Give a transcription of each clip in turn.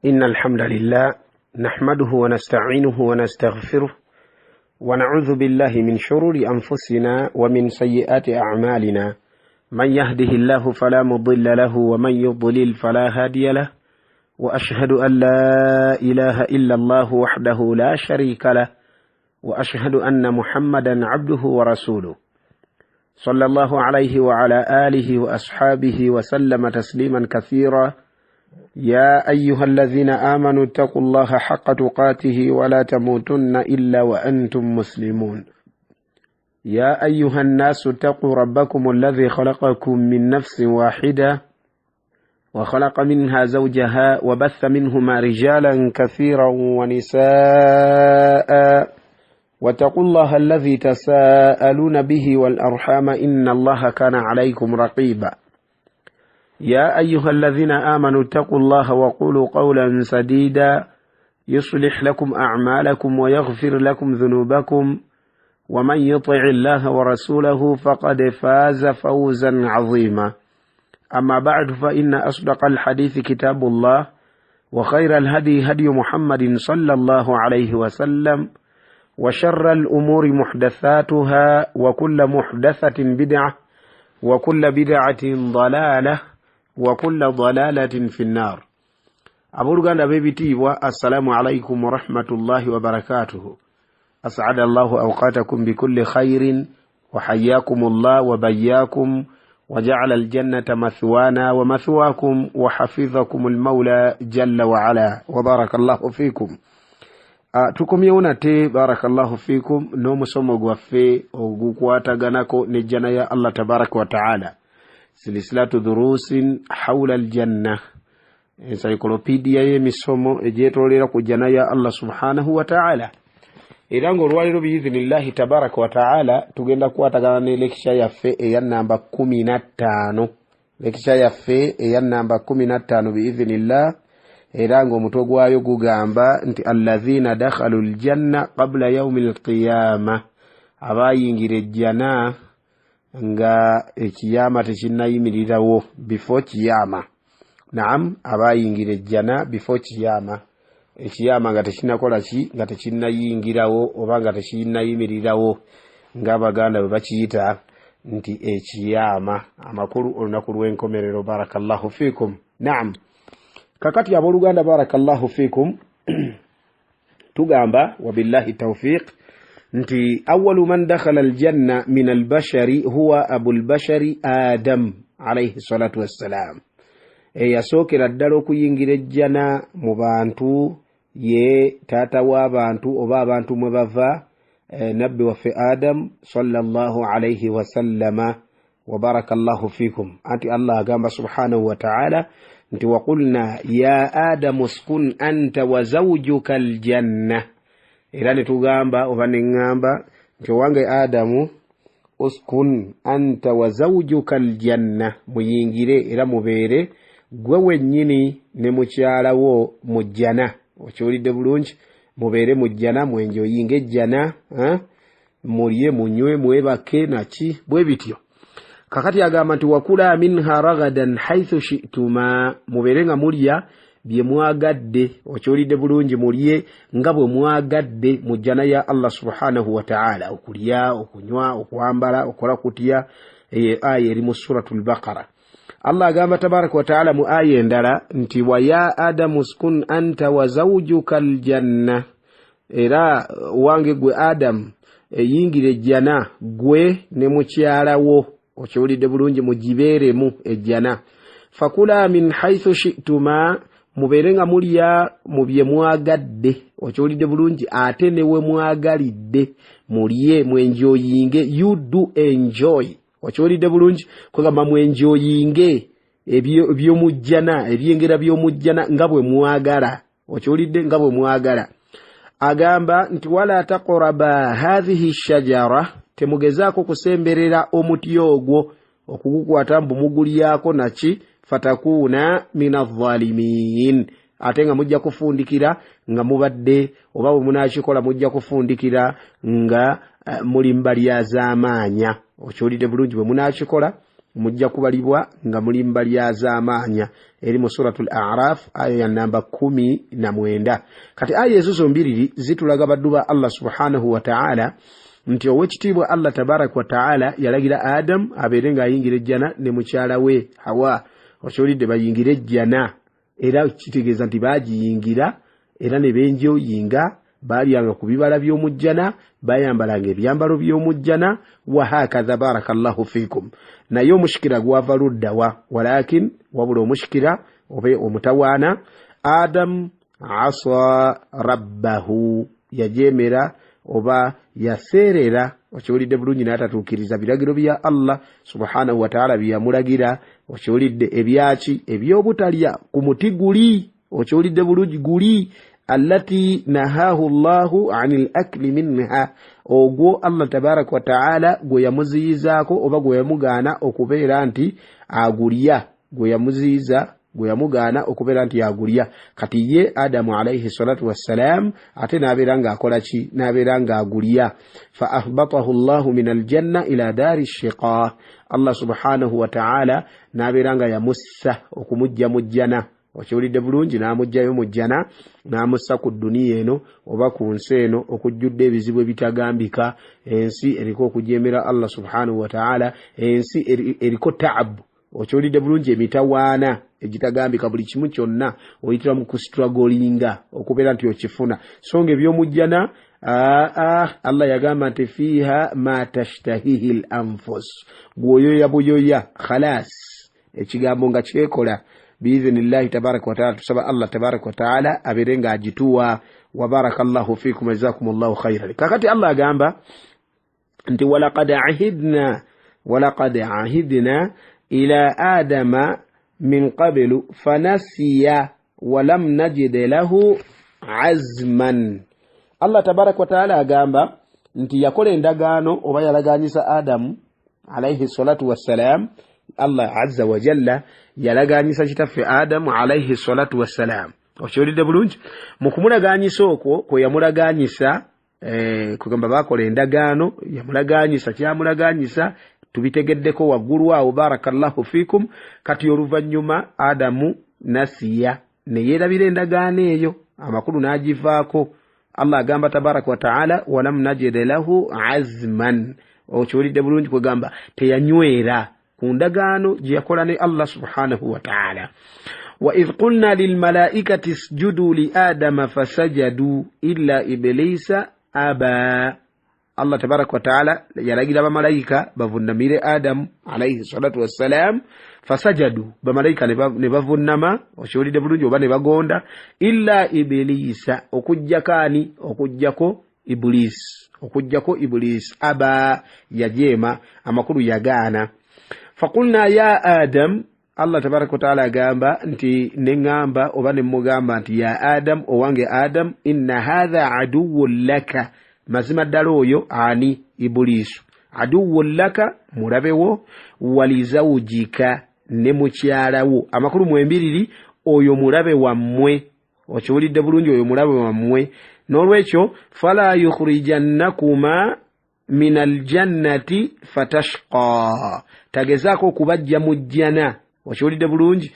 إن الحمد لله نحمده ونستعينه ونستغفره ونعوذ بالله من شرور أنفسنا ومن سيئات أعمالنا، من يهده الله فلا مضل له ومن يضلل فلا هادي له، وأشهد أن لا إله إلا الله وحده لا شريك له، وأشهد أن محمدا عبده ورسوله صلى الله عليه وعلى آله وأصحابه وسلم تسليما كثيرا. يا أيها الذين آمنوا اتقوا الله حق تقاته ولا تموتن إلا وأنتم مسلمون. يا أيها الناس اتقوا ربكم الذي خلقكم من نفس واحدة وخلق منها زوجها وبث منهما رجالا كثيرا ونساء، واتقوا الله الذي تساءلون به والأرحام إن الله كان عليكم رقيبا. يا أيها الذين آمنوا اتقوا الله وقولوا قولا سديدا يصلح لكم أعمالكم ويغفر لكم ذنوبكم، ومن يطع الله ورسوله فقد فاز فوزا عظيما. أما بعد، فإن أصدق الحديث كتاب الله، وخير الهدي هدي محمد صلى الله عليه وسلم، وشر الأمور محدثاتها، وكل محدثة بدعة، وكل بدعة ضلالة، وكل ضلالة في النار. Abooluganda b'ebitiibwa, السلام عليكم ورحمة الله وبركاته. أسعد الله أوقاتكم بكل خير، وحياكم الله وبياكم، وجعل الجنة مثوانا ومثواكم، وحفظكم المولى جل وعلا، وبارك الله فيكم. Tukomyewo nate, بارك الله فيكم, n'omusomo gwaffe ogukwataganako n'ejjana ya Allah تبارك وتعالى, سلسلة دروس حول الجنة, encyclopedia y'emisomo egyetolera ku jjana ya Allah سبحانه وتعالى. Era ng'olwaliro بإذن الله تبارك وتعالى tugenda kukwatagana ne lecture yaffe eya namba 15, lecture yaffe eya namba 15 بإذن الله. Era ng'omutwe gwayo gugamba nti الذين دخلوا الجنة قبل يوم القيامة, abayingira ejjana nga ekiyama tekinnayimirirawo, before kiyama. نعم, abayingira ejjana before kiyama, ekiyama nga tekinakola ki, nga tekinnayingirawo oba nga tekinnayimirirawo, ng'Abaganda bwe bakiyita nti ekiyama, amakulu olunaku lw'enkomerero. بارك الله فيكم. نعم, kakati abooluganda, بارك الله فيكم, tugamba وبالله التوفيق nti أول من دخل الجنة من البشر هو أبو البشر آدم عليه الصلاة والسلام. Eyasookera ddala okuyingira ejjana mu bantu ye taata w'abantu oba abantu mwe bava, nabbi waffe Adamu صلى الله عليه وسلم وبارك الله فيكم. Anti Allah agamba سبحانه وتعالى nti وقلنا يا آدم اسكن أنت وزوجك الجنة, era ne tugamba oba neŋŋamba nti owange Adamu, اسكن أنت وزوجك الجنة, muyingire era mubeere gwe wennyini ne mukyalawo mu jjana. Okiwulidde bulungi? Mubeere mu jjana, mwenjoyinga ejjana, mulye, munywe, mwebake, naki bwe bityo. Kakati agamba nti وكلا منها رغدا حيث شئتما, mubeere nga mulya bye mwagadde. Okiwulidde bulungi? Mulye nga bwe mwagadde mu jjana ya Allah سبحانه وتعالى, okulya, okunywa, okwambala, okola kutya. Eyo aya eri mu Suratu Lbaqara. Allah agamba تبارك وتعالى mu aya endala nti ويا آدم اسكن أنت وزوجك الجنة, era wange gwe Adamu, eyingira ejjana gwe ne mukyalawo. Okiwulidde bulungi? Mugibeeremu ejjana. فكلا من حيث شئتما, mubeere nga mulya mu bye mwagadde. Okiwulidde bulungi? Ate ne we mwagalidde mulye, mwenjoyinge, you do enjoy. Okiwulidde bulungi? Kugamba mwenjoyinge ebyomujjana, ebyengera by'omujjana nga bwe mwagala. Okiwulidde? Nga bwe mwagala. Agamba nti ولا تقربا هذه الشجرة, temugezaako kusemberera omuti ogwo okugukwata mbu mugulyako naki, فتكونا من الظالمين, ate nga mujja kufundikira nga mubadde oba bwe munakikola mujja kufundikira nga muli mbalyazaamaanya. Okiwulidde bulungi? Bwe munakikola Mujja kubalibwa nga muli mubalyazaamaanya. Eri mu Suratu L Araf, aya ya namba 19. Kati aya ezo zombiriri zitulaga, baddu ba Allah subhanahu wataala, nti owekitiibwa Allah tabaraka wataala yalagira Adamu abeere ng'ayingira ejjana ne mukyala we Hawa. Okiwulidde? Bayingire ejjana, era kitegeeza nti bagiyingira era ne benjoyinga, balyanga ku bibala by'omujjana, bayambalanga ebyambalo by'omujjana, wahakatha. Barakallahu fikum. Naye omushikira gwava luddawa? Walakin, wabula omushikira oba omutawaana, Adamu asa rabbahu, yajemera oba yaseerera, okiwulidde bulungi, n'atatuukiriza biragiro bya Allah subhanahu wataala byeyamulagira. Okiwulidde? Ebyaki? Ebyobutalya ku muti guli, okiwulidde bulungi, guli allati nahahu llahu ani l akli minha, ogwo Allah tabaraka wataala gwe yamuziyizaako oba gwe yamugaana okubeera nti agulya, gwe yamuziyiza, gwe yamugaana okubeera nti agulya. Kati ye Adamu alaihi salatu wassalam ate n'abeera ng'akola ki? N'abeera ng'agulya. Fa ahbatahu llahu min aljanna ila daari shiqa, Allah subhanahu wataala n'abeera nga yamussa okumujja mu jjana, okiwulidde bulungi, n'amugjayo mu jjana n'amussa ku dduniya eno oba ku nsi eno okujjudde ebizibu ebitagambika. Ensi eriko okujemera Allah subhanahu wataala, ensi eriko taabu, okiwulidde bulungi, emitawaana egitagambika. Buli kimu kyonna oyitira mu kustrugglinga okubeera nti okifuna. So nga ebyomujjana, Allah yagamba nti fiiha ma tashtahihi l anfus, gwoyoya buyoya, khalas, ekigambo nga kyekola biidhinillahi tabaraka wataala. Tusaba Allah tabaraka wataala abeere ng'agituwa. Wabaraka llahu fikum, jazakum llahu khairan. Kakati Allah agamba nti walaqad ahidna, walaqad ahidna ila Adama min qablu fanasiya walam najid lahu azman. Allah tabaraka wataala agamba nti yakola endagaano oba yalaganyisa Adamu alaihi salatu wassalam. Allah azza wajalla yalaganyisa kitaffe Adamu alaihi salatu wassalam, okiwulidde bulungi. Mu kumulaganyisa okwo kwe yamulaganyisa, kugamba bakola endagaano, yamulaganyisa kyamulaganyisa tubitegeddeko waggulu awo. Barakallahu fikum. Kati oluvannyuma Adamu nasiya, neyeerabira endagaano eyo, amakulu n'agivaako. Allah agamba tabaraka wataala walam najid lahu azman, okiwulidde bulungi, kwegamba teyanywera ku ndagaano gye yakola ne Allah subhanahu wataala. Waidh qulna lilmalaikati isjudu li Adama fasajadu illa Ibilisa aba. Allah tabaraka wataala yalagira bamalayika bavunamire Adamu alaihi salatu wassalam. Fasajadu, bamalayika ne bavunama, okiwulidde bulungi, oba ne bagonda, illa Ibilisa, okugjako ani? Okugjako Ibulisi, okugjako Ibulisi. Aba, yajeema, amakulu yagaana. Faqulna ya Adam, Allah tabaraka wataala agamba nti neŋŋamba oba nemugamba nti ya Adam, owange Adam, inna hatha aduwun laka, mazima ddala oyo ani? Ibuliisu. Aduwun laka, mulabewo, walizawujika, ne mukyalawo. Amakulu mwembiriri oyo mulabe wammwe, okiwulidde bulungi, oyo mulabe wammwe. N'olwekyo fala yukhrijannakuma min aljannati fatashqa, tagezaako okubajja mu jjana, okiwulidde bulungi,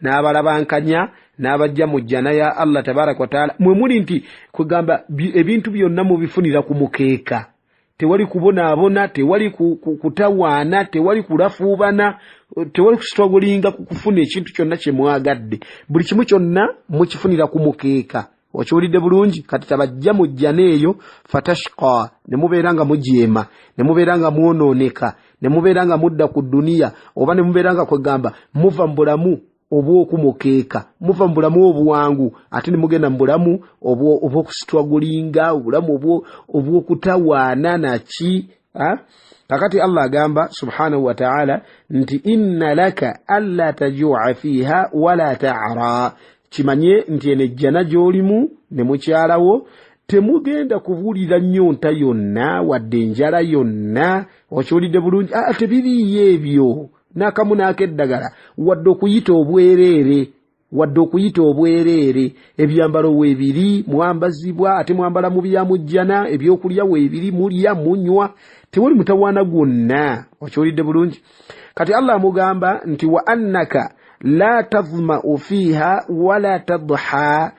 n'abalabankanya n'abajja mu jjana ya Allah tabaraka wataala. Mwe muli nti kwegamba ebintu byonna mubifunira ku mukeeka, tewali kubonaabona, tewali kutawaana, tewali kulafuubana, tewali kustrugglinga kufuna ekintu kyonna kye mwagadde. Buli kimu kyonna mukifunira ku mukeeka, okiwulidde bulungi. Kati tabajja mu jjana eyo, fatashqa, ne mubeera nga mujeema, ne mubeera nga mwonooneka, ne mubeera nga mudda ku dduniya, oba ne mubeera nga kwegamba muva mu bulamu obw'okumukeeka, muva mu bulamu obwangu, ate ne mugenda mu bulamu obw'okustrugglinga, obulamu obw'okutawaana naki. Kakati Allah agamba subhanahu wataala nti inna laka alla tajua fiha wala ta'ra, kimanye nti eno ejjana gy'olimu ne mukyalawo temugenda kubuulira nnyonta yonna wadde enjala yonna, okiwulidde bulungi, tebiriiyo ebyo n'akamu n'akeddagala wadde okuyita obwereere. wadde okuyita obwereere. Ebyambalo weebiri mwambazibwa, ate mwambala mu byamujjana, ebyokulya weebiri mulya munywa, tewali mutawaana gwonna. Okiwulidde bulungi? Kati Allah amugamba nti wa annaka la tadhma'u fiiha wala tadha,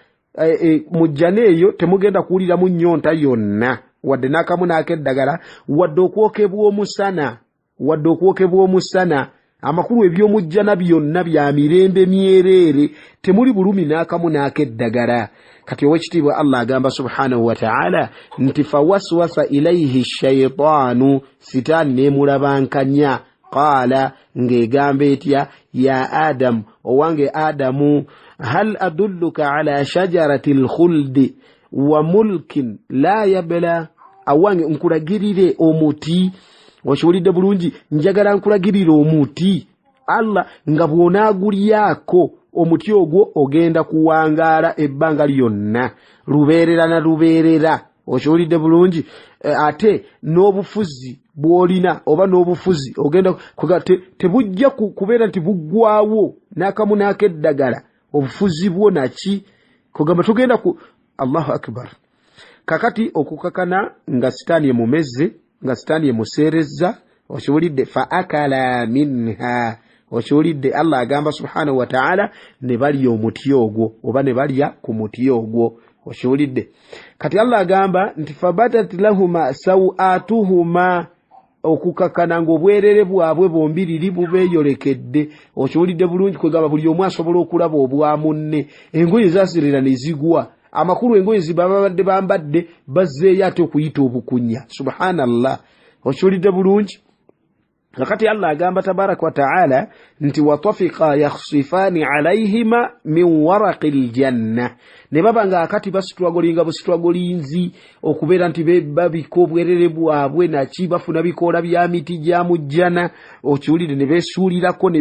mujjana eyo temugenda kuwuliramu nnyonta yonna, wadde n'akamu n'akeddagala, wadde okwokebwa omusana, wadde okwokebwa omusana. Amakulu ebyomujjana byonna bya mirembe myereere, temuli bulumi n'akamu n'akeddagala. Kati owekitiibwa Allah agamba subhanahu wataala nti fawaswasa ilaihi shaitaanu, sitaani n'emulabankanya. Qaala, ng'egamba etya? Ya Adamu, owange Adamu, hal adulluka ala shajarati lkhuldi wa mulkin la yabla, awange nkulagirire omuti. Okiwulidde bulungi? Njagala nkulagirire omuti Allah nga bw'onaagulyako omuti ogwo ogenda kuwangaala ebbanga lyonna, lubeerera na lubeerera. Okiwulidde bulungi? Ate n'obufuzi bw'olina oba n'obufuzi ogenda tebujja kubeera nti buggwawo n'akamu n'akeddagala, obufuzi bwo naki kugamba tugenda ku Allahu akbar. Kakati okukakana nga sitaani emumeze, nga sitaani emuseerezza. Okiwulidde? Fa akala minha. Okiwulidde? Allah agamba subhanahu wataala ne balya omuti ogwo oba ne balya ku muti ogwo. Okiwulidde? Kati Allah agamba nti fabatat lahuma sawatuhuma, okukakana ng'obwerere bwabwe bombiriri bubeeyolekedde. Okiwulidde bulungi? Kwegamba buli omu asobola okulaba obwa munne. Engoye zasirira ne zigwa, amakulu engoye zibabadde bambadde bazzeeyo ate okuyita obukunya. Subhanallah. Okiwulidde bulungi? Kakati Allah agamba tabaraka wataala nti watafika yakhsifaani alaihima min waraqi ljanna, ne baba nga akati basitwagolinga busitwagolinzi okubeera nti babika obwerere bwabwe naki, bafuna bikoola bya miti gya mujjana. Okiwulire? Ne beesuulirako,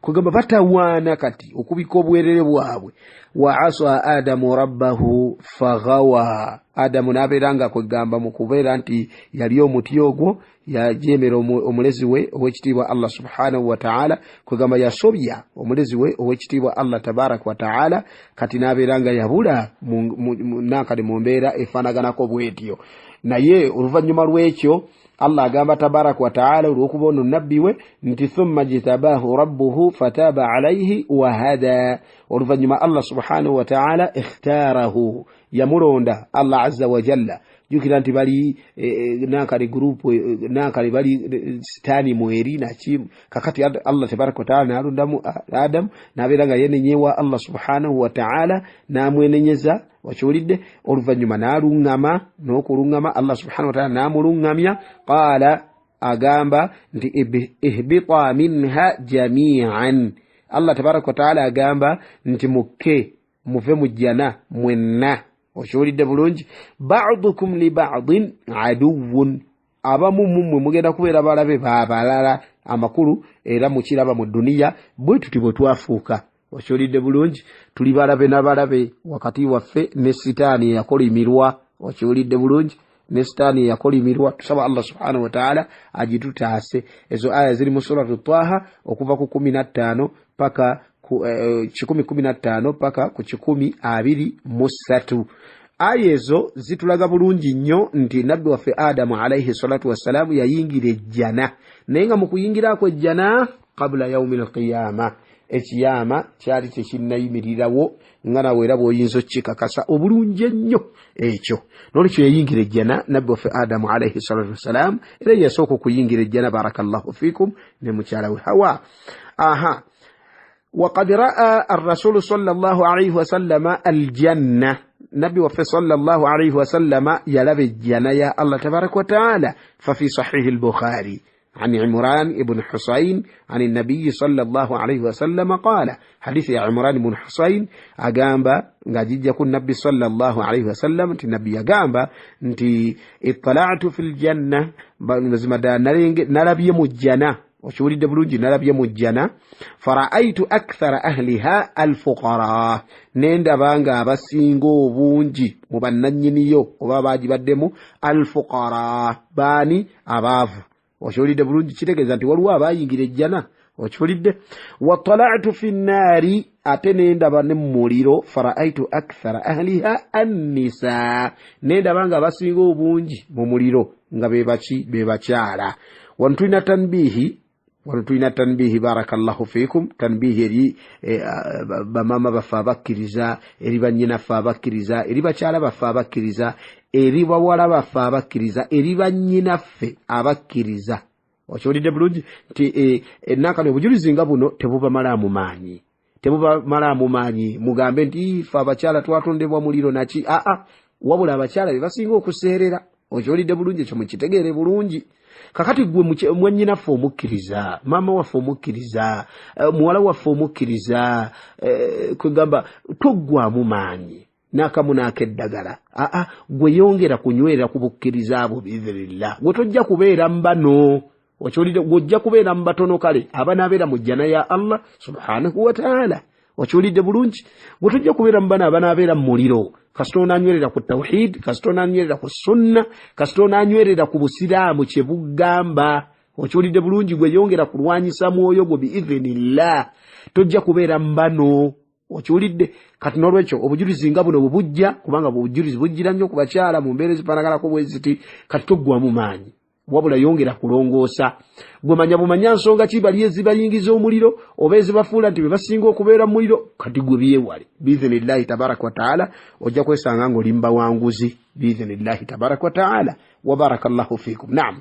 kugamba batawaana kati okubika obwerere bwabwe. Wa asa Adamu rabbahu faghawa, Adamu n'abeera nga kwegamba mu kubeera nti yali omuti ogwo yajemera omulezi we owekitiibwa Allah subhanahu wataala, kwegamba yasobya omulezi we owekitiibwa Allah tabaraka wataala. Kati n'abeera nga yabula nankati mu mbeera efaanaganako bwetyo. Naye oluvannyuma lw'ekyo Allah agamba tabaraka wataala olw'okuba ono nabbi we nti thumma jtabahu rabbuhu fataba alaihi wahada, oluvannyuma Allah subhanahu wataala ikhtaarahu, yamulonda Allah azza wajalla. Jjukira nti bali nankali gurupu nankali bali sitaani mweri naki. Kakati Allah tabaraka wataala nalondamu Adamu nabeera nga yenenyewa Allah subhanahu wataala n'amwenenyeza. Okiwulidde? Oluvannyuma n'aluŋŋama n'okuluŋŋama Allah subhanahu wataala n'amuluŋŋamya. Qaala, agamba nti ihbita minha jamian, Allah tabaraka wataala agamba nti mukke muve mu jjana mwenna. Okiwulidde bulungi? Badukum li badin aduwun, abamu mummwe mugenda kubeera balabe babalala. Amakulu era mukiraba mu duniya bwe tuti bwe twafuuka. Okiwulidde bulungi? Tuli balabe n'abalabe wakati waffe ne sitaani eyakolimirwa. Okiwulidde bulungi? Ne sitaani eyakolimirwa. Tusaba Allah subhanahu wataala agitutaase. Ezo aya ziri mu suratu Taha okuva ku 15 paka ku 115 paka ku 123. Aya ezo zitulaga bulungi nnyo nti nabbi waffe Adamu alaihi salatu wassalamu yayingira ejjana, naye nga mu kuyingirako ejjana qabula yaumi lqiyama, ekiyama kyali tekinnayimirirawo, nga nawe era bw'oyinza okukikakasa obulungi ennyo ekyo. Nolwekyo yayingira ejjana nabbi waffe Adamu alaihi salatu wassalamu, era yasooka okuyingira ejjana, barakallahu fikum, ne mukyala we Hawa. Aha, وقد رأى الرسول صلى الله عليه وسلم الجنة، نبي وفي صلى الله عليه وسلم يلب الجنة يا الله تبارك وتعالى. ففي صحيح البخاري عن عمران بن حسين عن النبي صلى الله عليه وسلم قال، حديث عمران بن حسين أقام ngajijja ku nabbi sallallahu alaihi wasallam nti nabbi yagamba nti ittala'tu fil janna, mazima ddala nalabye mu jjana. Okiwulidde bulungi? Nalabye mu jjana. Faraaitu akthara ahliha alfuqara, nendaba nga abasinga obungi mu bannannyiniyo oba bagibaddemu alfuqara, baani? Abaavu. Okiwulidde bulungi? Kitegeeza nti waliwo abayingira ejjana. Okiwulidde? Watala'tu fi nnaari, Ate nendaba ne mumuliro, faraaitu akthara ahliha annisa, nendaba nga abasinga obungi mu muliro nga bebaki? Bebakyala. Wano tulina tanbihi, wano tulina tanbihi, barakallahu fikum. Tanbihi eri bamama baffe abakkiriza, eri bannyinaffe abakkiriza, eri bakyala baffe abakkiriza, eri bawala baffe abakkiriza, eri bannyinaffe abakkiriza. Okiwulidde bulungi nti nankani obujulizi nga buno tebubamalaamu maanyi, tebubamalaamu maanyi mugambe nti ffe abakyala twatondebwa muliro naki. Aa, wabula abakyala be basinga okuseerera. Okiwulidde bulungi ekyo, mukitegeere bulungi. Kakati gwe mwannyinaffe omukkiriza, maama waffe omukkiriza, muwala waffe omukkiriza, kwegamba toggwamu maanyi n'akamu n'akeddagala. Aa, gwe yongera kunywera ku bukkiriza bwo biidhinillah, gwe tojja kubeera mbano. Okiwulidde? Gwojja kubeera mu batono kale abanaabeera mu jjana ya Allah subhanahu wataala. Okiwulidde bulungi? Gwe tojja kubeera mu bano abanaabeera mu muliro, kasita onaanywerera ku tawhid, kasita onaanywerera ku sunna, kasita onaanywerera ku busiraamu kye bugamba. Okiwulidde bulungi? Gwe yongera kulwanyisa mwoyo gwo biidhinillah, tojja kubeera mu bano. Okiwulidde? Kati n'olwekyo obujulizi nga buno bwebujja, kubanga obujulizi bujjira nnyo ku bakyala mu mbeera ezifaanaganako bwe ziti, kati toggwamu maanyi, wabula yongera kulongoosa. Gwe manya bumanya nsonga ki bali ezibayingiza omuliro oba ezibafuula nti be basinga okubeera mu muliro. Kati gwe byewale biidhinillahi tabaraka wataala, ojja kwesanga ng'oli mubawanguzi biidhinillahi tabaraka wataala. Wabaraka llahu fikum. Naam,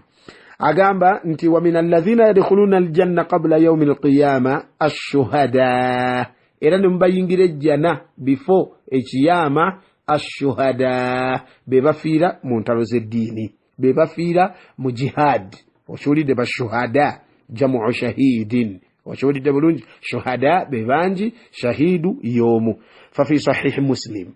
agamba nti wa min alladhina yadkhuluna aljanna qabla yaumi alqiyama ashuhada, era ne mubayingira ejjana before ekiyama, ashuhada be bafiira mu ntalo z'eddiini, be bafiira mu jihad. Okiwulidde? Bashuhada jamu shahidin. Okiwulidde bulungi? Shuhada be bangi, shahidu y'omu. Fafi sahihi Muslim,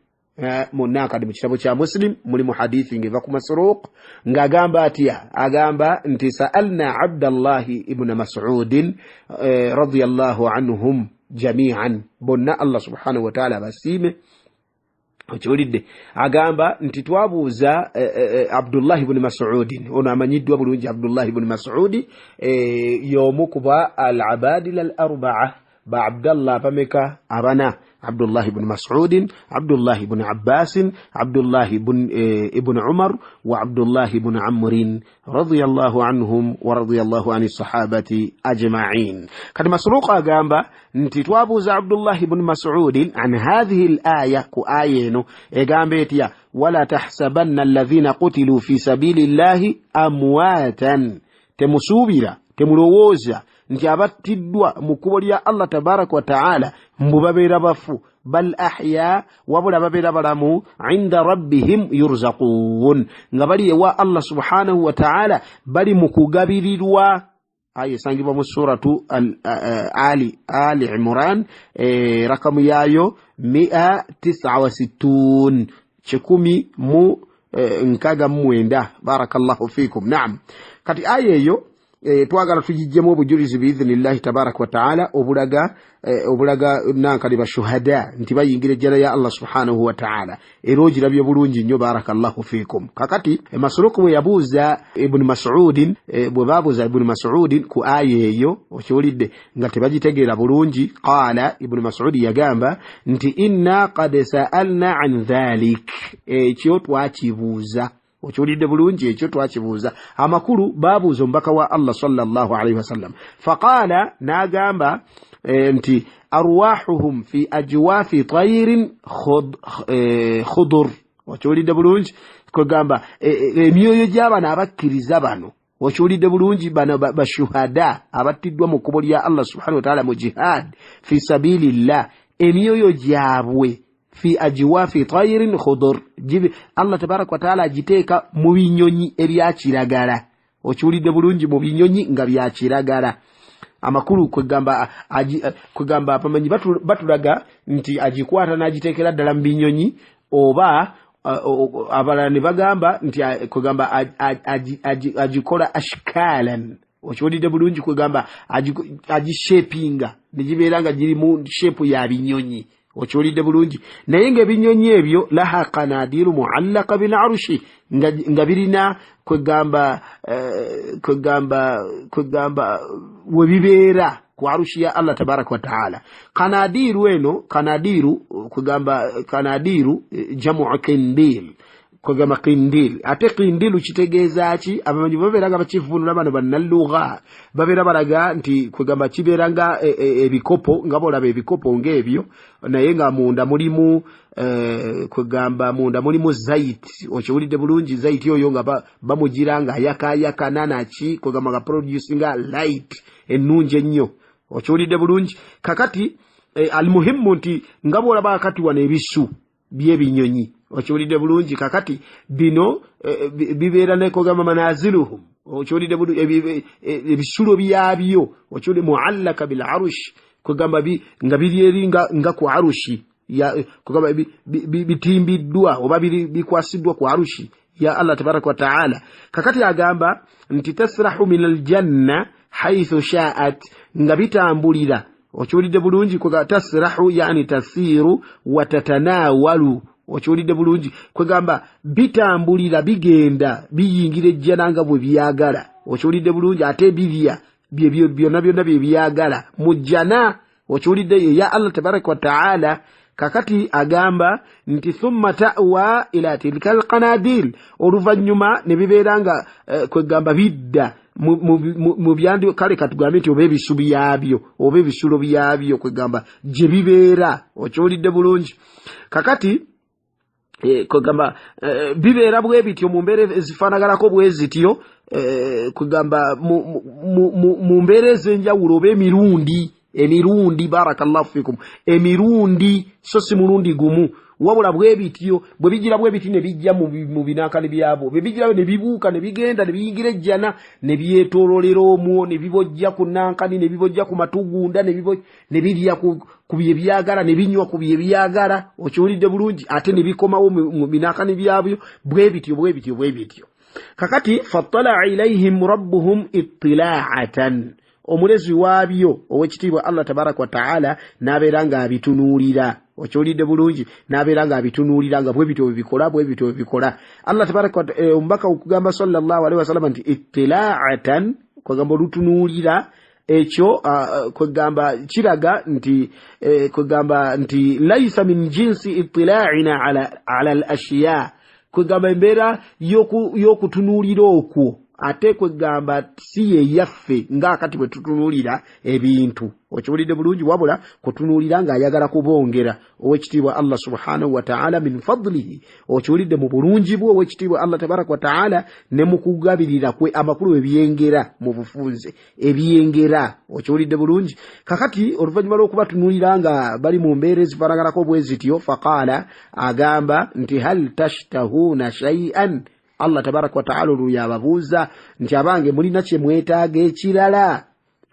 munakadi mu kitabo kya Muslim mulimu hadithi ng'eva ku Masruq ng'agamba atya? Agamba nti saalna Abdallahi ibuna Masudin radiallahu anhum jamian, bonna Allah subhanahu wataala abasiime. Okiwulidde? Agamba nti twabuuza Abdullahi buni Masudin, ono amanyiddwa bulungi. Abdullahi buni Masudi y'omu kuba al abadila al arbaa, ba Abdallah abameka? Abana. Abdullahi bni Masudin, Abdullahi bni Abbasin, Abdullahi ibn Umar wa Abdullahi bni Amrin radiallahu anhum wa radiallahu ani sahabati ajmain. Kati Masruq agamba nti twabuuza Abdullahi bni Masudin an hathihi l aya, ku aya eno egamba etya? Wala tahsabanna alladhina qutilu fi sabili llahi amwatan, temusuubira, temulowooza nti abattiddwa mu kkubo lya Allah tabaraka wataala mbu babeera bafu, bal ahya, wabula babeera balamu, inda rabbihim yurzaqun, nga bali ewa Allah subhanahu wataala bali mu kugabirirwa. Aya esangibwa mu suratu Ali Imran, rakamu yaayo 169, 169. Barakallahu fikum. Naam, kati aya eyo twagala tugijjemu obujulizi biidhinillahi tabaraka wataala obulaga obulaga nankali bashuhada nti bayingira ejjana ya Allah subhanahu wataala. Era ogirabye bulungi nnyo, barakallahu fikum. Kakati Masuruku bwe yabuuza Ibuni Masudin, bwe babuuza Ibuni Masudin ku aya eyo, okiwulidde, nga tebagitegeera bulungi, qala, Ibuni Masudi yagamba nti inna qad saalna an dhalik, ekyo twakibuuza. Okiwulidde bulungi? Ekyo twakibuuza. Amakulu babuuza omubaka wa Allah sallallahu alaihi wasallam, faqaala, n'agamba nti arwahuhum fi ajwafi tairin khudur. Okiwulidde bulungi? Kwegamba emyoyo gy'abano abakkiriza bano, okiwulidde bulungi, bano bashuhada abattiddwa mu kkubo lya Allah subhanahu wataala mu jihad fi sabilillah, emyoyo gyabwe fi ajwafi tairin khudur, Allah tabaraka wataala agiteeka mu binyonyi ebyakiragala. Okiwulidde bulungi? Mu binyonyi nga byakiragala. Amakulu kwegamba kwegamba abamanyi batulaga nti agikwata n'agiteekera ddala mu binyonyi, oba abalala ne bagamba nti kwegamba agikola ashkalan. Okiwulidde bulungi? Kwegamba agishepinga negibeera nga giri mu shepu ya binyonyi. Okiwulidde bulungi? Naye ngaebinyonyi ebyo laha kanadiru muallaka bilarushi, nga birina kwegamba kwegamba webibeera. ku arushi ya Allah tabaraka wa taala. Kanadiru eno, kanadiru kugamba kanadiru jamu kindil, kugamba kindil. Ate kindilu kitegeeza ki? Abamanyi babeera nga bakivvuunula bano bannalugha babeera balaga nti kugamba kibeera nga ebikopo, nga bolaba ebikopo ng'ebyo, naye nga munda mulimu kugamba munda mulimu zaiti. Okiwulidde bulungi? Zaiti oyo nga bamugira nga ayakaayakana naki, kugamba nga producinga light ennungi ennyo. Okiwulidde bulungi? Kakati almuhimu nti nga bwolaba kakati wano ebisu by'ebinyonyi, okiwulidde bulungi? Kakati bino bibeera nekogamba manaziluhum, okiwulidde bulungi? Ebisulo byabyo, okiwulidde? Muallaka bil arush, kugamba nga biri eri nga ku arushi, kugamba bitimbiddwa oba bikwasiddwa ku arushi ya Allah tabaraka wa taala. Kakati agamba nti tasrahu min aljanna haithu sha'at, nga bitambulira, okiwulidde bulungi? Kwega tasrahu yani tasiru wa tatanawalu, okiwulidde bulungi? Kwegamba bitambulira, bigenda biyingira ejjana nga bwe byagala, okiwulidde bulungi? Ate birya byonna byonna bye byagala mu jjana, okiwulidde, ya Allah tabaraka wa taala. Kakati agamba nti thumma ta'wa ila tilka alqanadil, oluvannyuma ne bibeera nga kwegamba bidda mu byandi, kale katugambe nti oba ebisu byabyo oba ebisulo byabyo, kwegamba gye bibeera, okiwulidde bulungi? Kakati kwegamba bibeera bwe bityo mu mbeera ezifaanaganako bwe zityo, kwegamba mu mbeera ez'enjawulo oba emirundi, barakallahu fikum, emirundi, so si mulundi gumu, wabula bwe bityo bwe bigira bwe biti ne bijja mu binankani byabwo, bwe bigira ne bibuuka ne bigenda ne biyingira ejjana ne byetoololera omwo, ne bibojja ku nankani, ne bibojja ku matugunda, ne birya ku bye byagala, ne binywa ku bye byagala, okiwulidde bulungi? Ate ne bikomawo mu binankani byabyo, bwe bityo bwe bityo bwe bityo. Kakati fattalaa ilaihim rabbuhum ittilaatan, omulezi waabyo owekitiibwa Allah tabaraka wa taala n'abeera ng'abitunuulira, okiwulidde bulungi? N'abeera ng'abitunuulira nga bwe bityo bwe bikola, bwe bityo bwe bikola. Allah tabaraka omubaka okugamba sallallahu alaihi wasallam nti ittilaatan, kwegamba olutunuulira, ekyo kwegamba kiraga nti kwegamba nti laisa min jinsi ittilaina ala al ashiya, kwegamba embeera y'okutunuulira okwo ate kwegamba si ye yaffe ng'akati bwe tutunuulira ebintu, okiwulidde bulungi? Wabula kutunuulira ng'ayagala kubongera owekitiibwa Allah subhanahu wa ta'ala min fadlihi, okiwulidde, mu bulungi bwe owekitiibwa Allah tabaraka wa ta'ala ne mu kugabirira kwe amakulu ebyengera mu bufunze ebyengera, okiwulidde bulungi? Kakati oluvannyuma lw'okubatunuulira nga bali mu mbeera ezifaanaganako bwe zityo, faqaala, agamba nti hal tashtahuna shay'an, Allah tabaraka wa ta'ala olwo yababuuza nti abange mulina kye mwetaaga ekirala,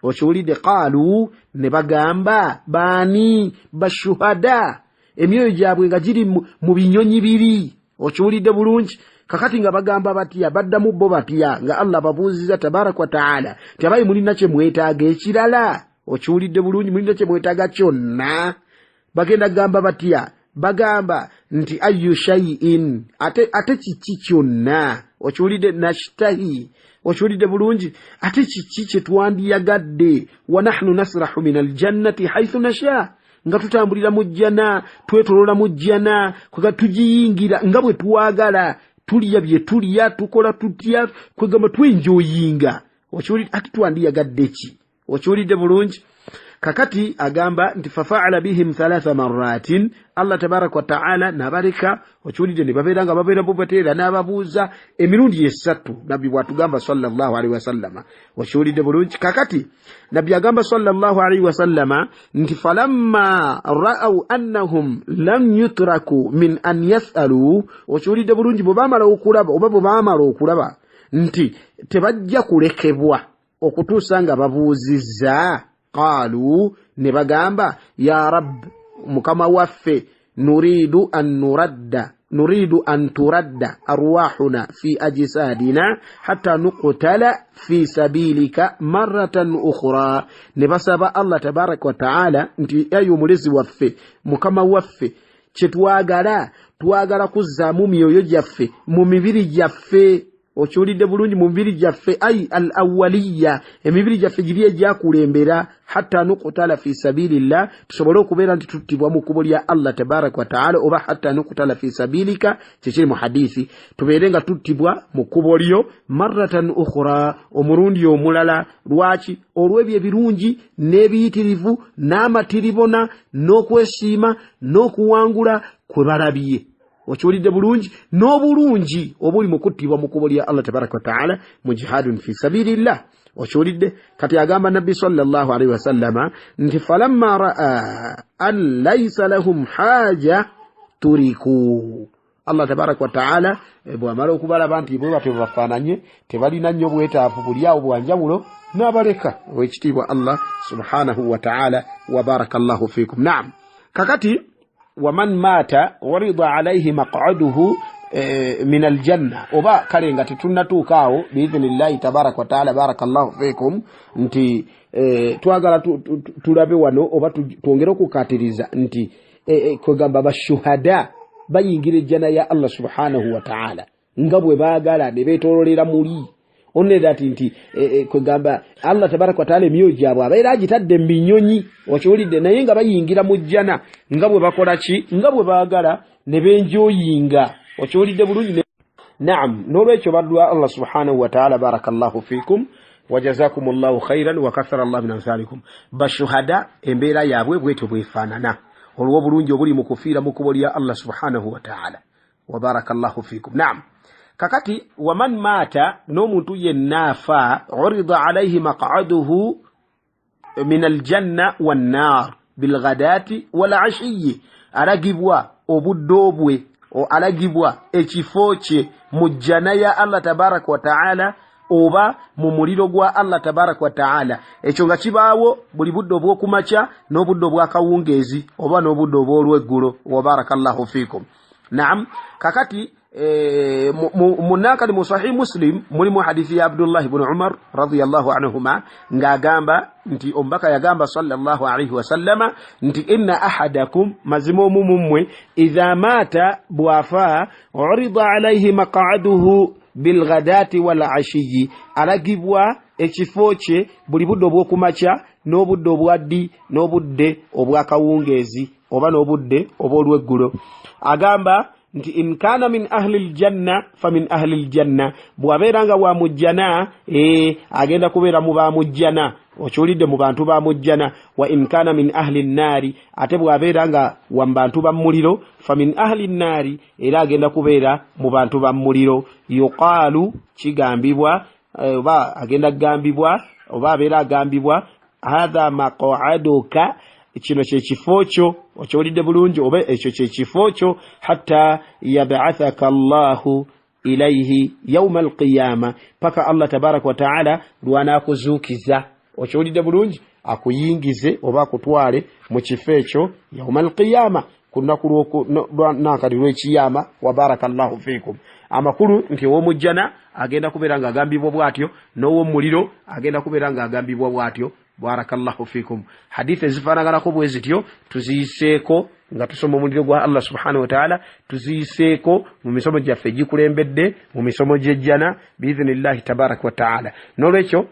okiwulidde? Qaalu, ne bagamba baani? Bashuhada, emyoyo gyabwe nga giri mu binyonyi biri, okiwulidde bulungi? Kakati nga bagamba batya? Baddamu bo batya nga Allah babuuziza tabaraka wa taala nti abayi mulina kye mwetaaga ekirala, okiwulidde bulungi? Mulina kye mwetaaga kyonna? Bagenda gamba batya? Bagamba nti ayu shay'in, ate kiki kyonna, okiwulidde, nashtahi, okiwulidde bulungi? Ate kiki kye twandiyagadde? Wa nahnu nasrahu min aljannati haithu nasha, nga tutambulira mu jjana, twetolola mu jjana, kwega tugiyingira nga bwe twagala, tulya bye tulya, tukola tutya, kwegamba twenjoyinga, okiwulidde? Ate twandiyagadde ki? Okiwulidde bulungi? Kakati agamba nti fafaala bihim thalatha marratin, Allah tabaraka wa taala nabaleka, okiwulidde, ne babeera nga babeera bubateera n'ababuuza emirundi esatu, nabbi bw'atugamba sallallahu alaihi wasallama, okiwulidde bulungi? Kakati nabbi agamba sallallahu alaihi wasallama nti falamma ra'au annahum lam yutraku min an yasalu, okiwulidde bulungi? Bwe baamala okulaba oba bwe baamala okulaba nti tebajja kulekebwa okutuusa nga babuuzizza, qaalu, ne bagamba ya rab, mukama waffe, nuridu an nuradda, nuridu an turadda arwahuna fi ajsadina hatta nuqtala fi sabilika maratan ukhra. Ne basaba Allah tabaraka wa taala nti ayi omulezi waffe, mukama waffe, kyetwagala, twagala kuzzaamu myoyo gyaffe mu mibiri gyaffe. Okiwulidde bulungi? Mu mibiri gyaffe, ai al awaliya, emibiri gyaffe giri egyakulembera, hatta nukutala fi sabilillah, tusobole okubeera nti tuttibwa mu kkubo lya Allah tabaraka wataala, oba hatta nukutala fi sabilika, kyekiri mu hadisi, tubeere nga tuttibwa mu kkubo lyo, maratan ukhra, omulundi omulala. Lwaki? Olw'ebyo ebirungi n'ebiyitirivu n'amatiribona n'okwesiima n'okuwangula kwe balabye. Okiwulidde bulungi? N'obulungi obuli mu kuttibwa mu kkubo lya Allah tabaraka wataala, mu jihadun fi sabilillah. Okiwulidde? Kati agamba Nabbi sallallahu alaihi wasallama nti falamma raa an laisa lahum haja turiku. Allah tabaraka wataala bwamala okubalaba nti bwe batyo bafaananye, tebalina nnyo bwetaavu buli awo bwanjawulo, n'abaleka. Owekitiibwa Allah subhanahu wataala, wa baraka llahu fikum. Naam, kakati waman maata urida alaihi maqaduhu min aljanna, oba kale nga tetunnatuuka awo, biidhinillahi tabaraka wataala, baraka llahu fikum, nti twagala tulabe wano oba twongere okukatiriza nti kwegamba bashuhada bayingira ejjana ya Allah subhanahu wataala nga bwe baagala ne beetololera muli onera nti kwegamba Allah tabaraka wataala emyoyo gyabwe abeera agitadde mu binyonyi. Okiwulidde? Naye nga bayingira mu jjana nga bwe bakola ki, nga bwe baagala ne benjoyinga. Okiwulidde bulungi? Naam, n'olwekyo baddwa Allah subhanahu wataala, baraka llahu fikum wajazakum llahu khairan wakathara llahu min amthalikum. Bashuhada embeera yaabwe bwetyo bwefaanana olw'obulungi obuli mu kufiira mu kkubo lya Allah subhanahu wataala, wabaraka llahu fikum. Naam, kakati waman maata, n'omuntu yenna afa, urida alaihi maqaduhu min aljanna wannar bilghadati walashiyi, alagibwa obuddo bwe, alagibwa ekifo kye mu jjana ya Allah tabaraka wataala oba mu muliro gwa Allah tabaraka wataala. Ekyo nga kibaawo buli budde obw'okumakya n'obudde obwakawungeezi oba n'obudde obw'olweggulo, wabaraka llahu fikum. Naam, kakati munakali mu Sahih Muslim mulimu hadithi ya Abdullahi bnu Umar radiallahu anhuma ng'agamba nti omubaka yagamba sallallahu alaihi wasallama nti inna ahadakum, mazima omu mummwe, idha maata, bw'afa, urida alaihi maqaduhu bilghadati walashiyi, alagibwa ekifo kye buli budde obw'okumakya n'obudde obwaddi n'obudde obwakawungeezi oba n'obudde obw'olweggulo. Agamba nti in kana min ahli ljanna fa min ahli ljanna, bw'abeera nga wa mujjana, agenda kubeera mu bamujjana. Okiwulidde? Mu bantu bamujjana. Wa in kana min ahli nnaari, ate bw'abeera nga wa mu bantu ba mmuliro, fa min ahli nnaari, era agenda kubeera mu bantu ba mmuliro. Yuqaalu, kigambibwa oba agenda kugambibwa oba abeera agambibwa, hatha maqaduka, kino kyekifo kyo. Okiwulidde bulungi? Oba ekyo kyekifo kyo, hatta yabathaka llahu ilaihi yauma alqiyama, paka Allah tabaraka wataala lwanakuzuukiza. Okiwulidde bulungi? Akuyingize oba akutwale mu kifo ekyo yauma alqiyama, ku lunaku nankali lwekiyama, wabaraka llahu fikum. Amakulu nti ow'omujjana agenda kubeera ng'agambibwa bw'atyo, n'ow'omuliro agenda kubeera ng'agambibwa bw'atyo, barakallahu fikum. Hadithi ezifaanaganako bwe zityo tuziyiseeko nga tusoma omuliro gwa Allah subhanahu wataala, tuziyiseeko mu misomo gyaffe egikulembedde, mu misomo gy'ejjana biidhinillahi tabaraka wataala. N'olwekyo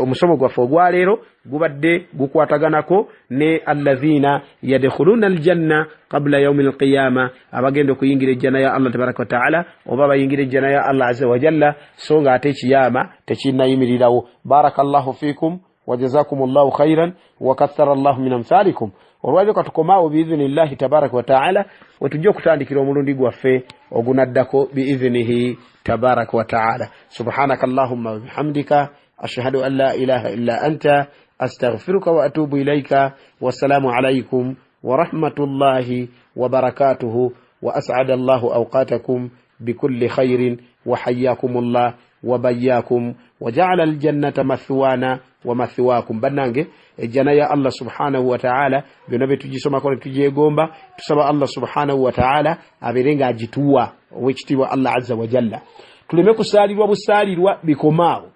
omusomo gwaffe ogwaleero gubadde gukwataganako ne alladhina yadkhuluna aljanna qabla yaumi alqiyama, abagenda okuyingira ejjana ya Allah tabaraka wataala oba bayingira ejjana ya Allah aza wajalla, so nga ate ekiyama tekinnayimirirawo. Barakallahu fikum wajazakum llahu khairan wakathara llahu min amthalikum. Olwaliro katukomaawo biidhinillahi tabaraka wataala, wetujja okutandikira omulundi gwaffe ogunaddako biidhinihi tabaraka wataala. Subhanaka allahumma wabihamdika, ashhadu an la ilaha illa anta, astaghfiruka wa atubu ilaika. Wassalamu alaikum warahmatullahi wabarakatuhu, wa as'ada allahu awqatakum bikulli khairin, wa hayyakum llah wabayakum, wajaala aljannata mathwana wa mathwakum. Bannange, ejjana ya Allah subhanahu wataala byonna byetugisomako netugyegomba, tusaba Allah subhanahu wataala abeere nga agituwa. Owekitiibwa Allah azza wajalla, tuleme kusaalirwa busaalirwa bikomaawo,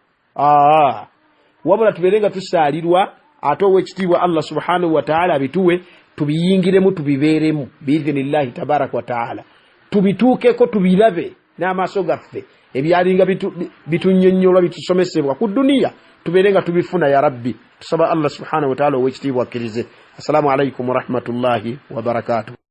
wabula tubeere nga tusaalirwa ate owekitiibwa Allah subhanahu wataala abituwe, tubiyingiremu, tubibeeremu biidhinillahi tabaraka wataala, tubituukeko, tubirabe. N'amaaso gaffe ebyalinga bitunnyonnyolwa, bitusomesebwa ku duniya, tubeere nga tubifuna. Ya Rabbi, tusaba Allah subhanahu wataala owekitiibwa akkirize. Assalamu alaikum warahmatullahi wabarakatuh.